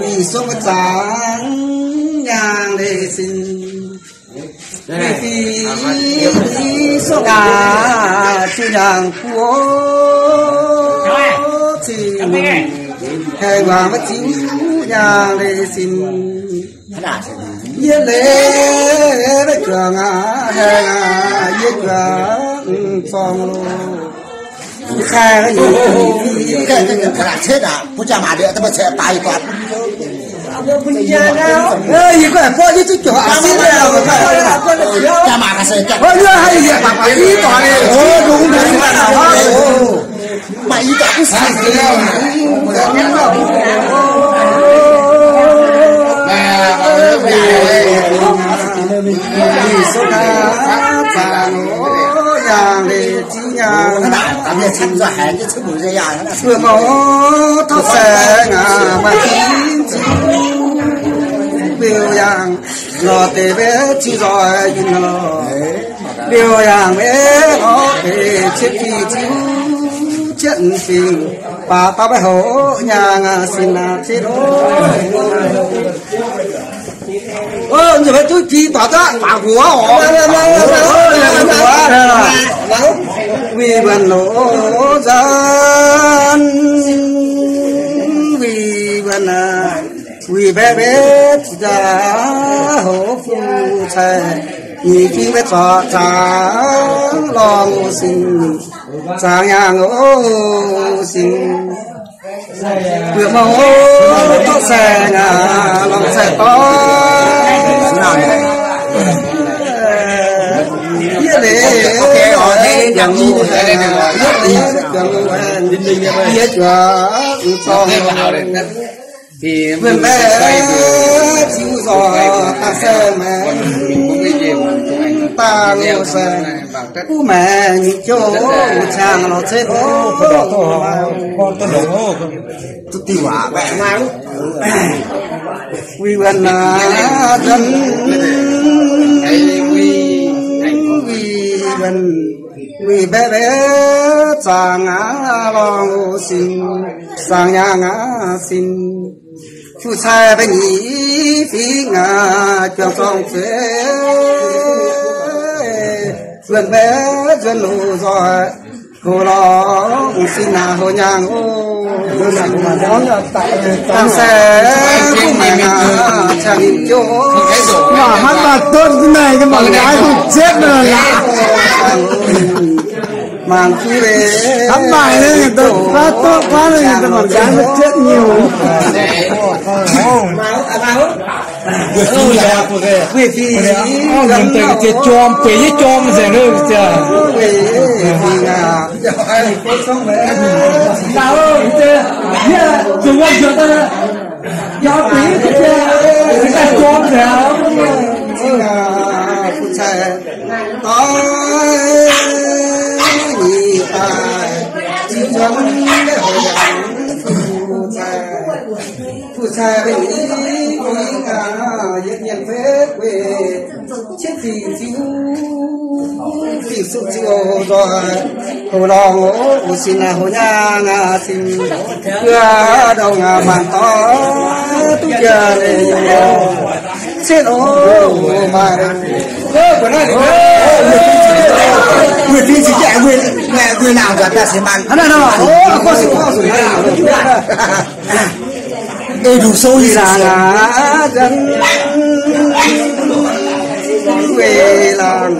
Wih sokv zaangc nyaangh leiz sin. Wih fingx sokv aac, ziux nyaangh buo cing, haengh wangc maiv ziux nyaangh leiz sin. Yie leiz maiv juangc aqv, haengh aqv, yie juangc zorng loh. Mbuo mouc taux saeng aac, maaih fingx ziux mbiu yangh, lorz deix mbiv ziux nzoih yinh lorz. Mbiu yangh mbiv lorz deix cietv fingx ziux cietv fingx, baac dauh maiv houc nyaangh sin aac, cietv oc. Nzunc maiv duqv jiex daaih zaqv baac huox oc. Wih mbuonx loz nzanc, wih mbuonx aac, wih mbaeqv mbaeqv zaqc hoz fu cai, nyic fingx maiv zorc zaangc lorngh sin, zaangc nyaangh oc sin. Mbuo mouc taux saeng aac, lorngh saeng dorn. Yie leiz, yie leiz, yie juangc zorng. Mbuo mbaeqv ziux nzoih daaih saeng maengx, daaih saeng, buv maengx nyei jouv, wuov qangx lorz cetv oc. Duqv diuh waac baeqc. Wih mbuonx aac, nzanc, wih mbuonx, wih mbaeqv mbaeqv zaangc aac, lorngh sin, zaangc nyaangh aac sin. Fu cai mbaeqv nyic fingx aac, juangc zorng zueiz, nzuonx mbaeqv nzuonx loz nzoih, hoc lorngh sin aac, hoc nyaangh oc. Dangh saeng buv maengx aac, qangx ninh jouv. Mangc hnangv maaih duqv naaic, mangc gaax duqv cietv nor laaix. Mangc duqv leiz, hnangv maaih duqv, duqv mangc gaax duqv cietv nyungc. Jorm, bueix yie jorm nzengc. Fu cai mbaeqv nyic fingx aac, yietc mienh feix gueix, cietv fingx ziux, fingx suqv ziux nzoih, hoc lorngh oc, sin aac, hoc nyaangh aac, sin, yie ndongc aac, maanc dorn duqv jiex leiz, cietv oc, maaih. Eix nduqc sou ih zanc aac, nzanc, weic laangc,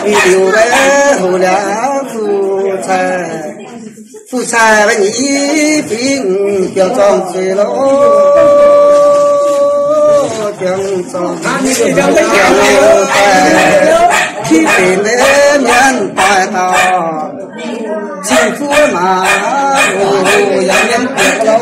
wih liuz mbaeqv hoc liuz fu cai, fu cai mbaeqv nyic fingx biaux zorng zueiz loh, biaux zorng zueiz, ki benx mbienv daaih dauh. Cing fuqv maac, yaac mienh bieqc loh.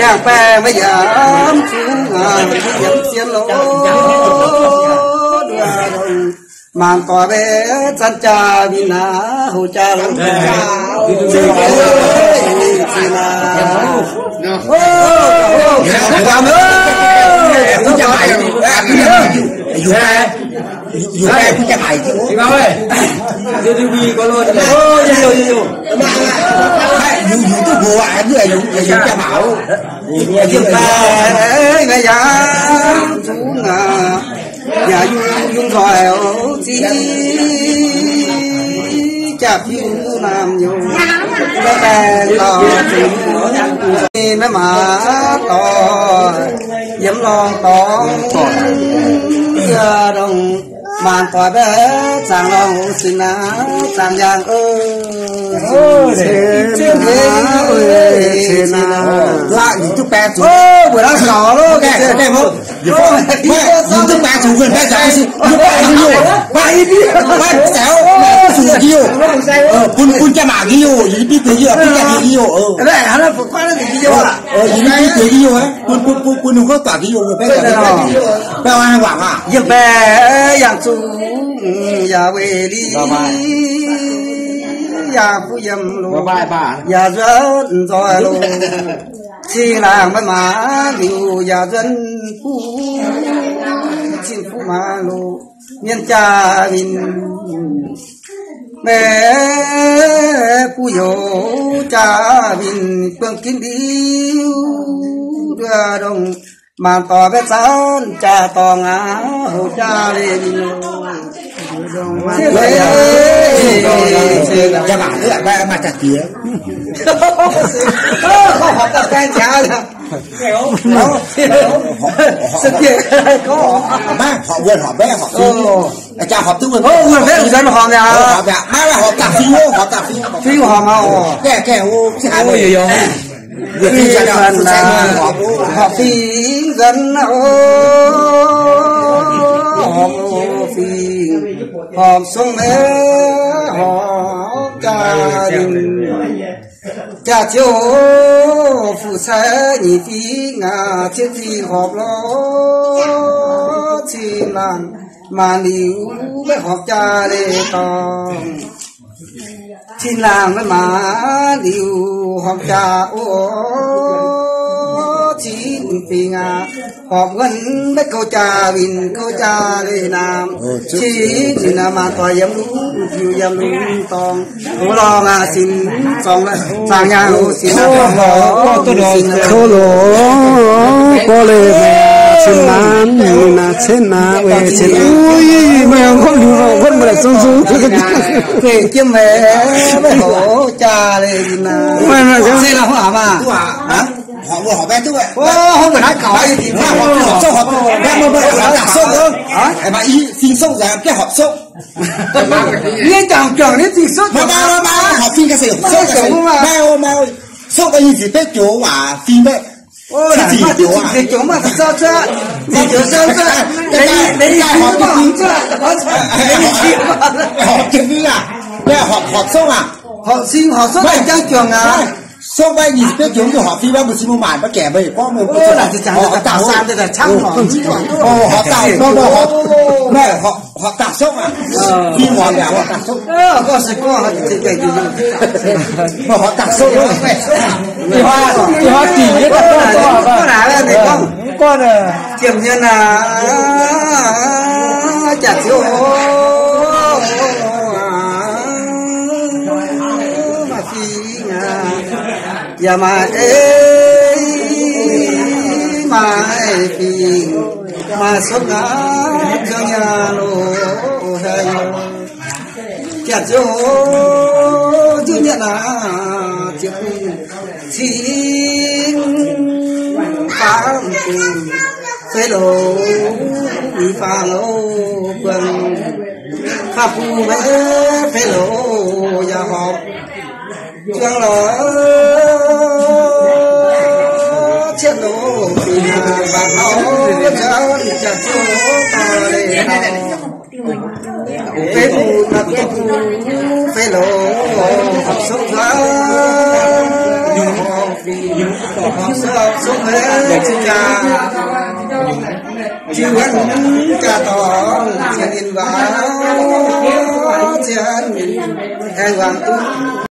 Yangh baengh maiv yaac zungv yiem sien loz. Mangc doic maiv zanc jaa win aqv, houx jaa longx. Yaac yungh yungh nzoih oc, ziex jaax piu naamh youz, maiv baengh lorz zuqc maiv maac doic, yiem lorngh dorngx yie ndongc maanc doic mbaeqv zaangc lorngh oc, zinh naaiv zaangc yangh oc. Cien aqv, cien aqv. Weic naaiv saux loh, Yie duqv baengh zuqc wuonh baengh zuqc si, yie baengh zuqc yoh, baengh zuqc yoh, bun, bun jaa-maanc nqi yoh, yie duqv bueix yoh, bun jaa-maanc nqi yoh, yie duqv bueix nqi yoh, bun, bun, bun, bun ninh gorngv duqv nqi yoh, baengh zuqc, baengh zuqc, baengh zuqc, baengh zuqc, yie baengh yangh zuqc, yaac weic li, yaac fuqv yiem loh, yaac nzuonx nzoih loh. Cing-laangc maiv maac liuz yaac nzuonx fuqv, cing fuqv maac loh, mienh jaa-win, maiv buv youz jaa-win, buangh ginv ndiuv nduov ndongc, maanc doic mbaeqv zanc jaa-dorngx aqv, houx jaa-win. Maiv horpc wuonh horpc mbaeqv horpc fingx. Jaa horpc duqv wuonh mbaeqv horpc fingx. Maiv horpc daaih fingx wuov, horpc daaih fingx. Fingx horpc maiv oc. Horpc fingx nzuonx oc. Horpc fingx, horpc sung maiv horpc jaa-win. Jaa-ziouv fu'cai nyic fingx aac, cietv fingx horpc lorz cing-laangc maanc liuz maiv horpc jaa leiz-dorngh. Sin laangc maiv maac liuz horpc jaax oc, cin fingx aac, horpc wuonv maiv gouv jaax, winh gouv jaax leih naamh. Cin ninh maanc doic yiem lungh, yiem lungh dorngx, lorngh aac sin, zaangc nyaanh oc sin, kouv loz, gorngv leih sin naanc, ninh naaic cen naaic weic cin, uix, meih gorngv liuz, gorngv meih laaic zong zong. Jiem meih, meih hoc jaax leih naaic. Se la'hmuangx maah. Nyei jangx juangc nyei fing sokv, sokv nyei fing sokv, horpc fing horpc sokv jangx juangc aqv. Sokv maiv nyic ziepc betv joux, horpc fing maiv mbuo sin mbuo maanc maiv gaengh mbuo gorngv mbuo, horpc dauh saan, horpc dauh, horpc dauh sokv aac, fing horpc yaac horpc dauh sokv. Horpc dauh sokv, ih hnoi dingc nyei, gorngv, gorngv, gorngv, gorngv, jiem hmien aac, jaax ziouv, maaih fing aac, yaac maaih ei, maaih fingx, maaih sokv aac, ziouv nyei loz, jaax ziouv, ziouv nyei aac, ziouv bun cing faam bun fei loz, faam loz buangh, faam bun maiv fei loz yaac horpc. Juang lorz cietv loz, baac taux jauv jaax ziouv daaih leiz nor, fei bun, fei bun, fei loz, horpc sokv nzuonx, horpc fingx, horpc sokv, sokv maiv zinh jaax, ziouc wuonv jaax dorngx, cien ninh waac, cien ninh aengx waac duqv.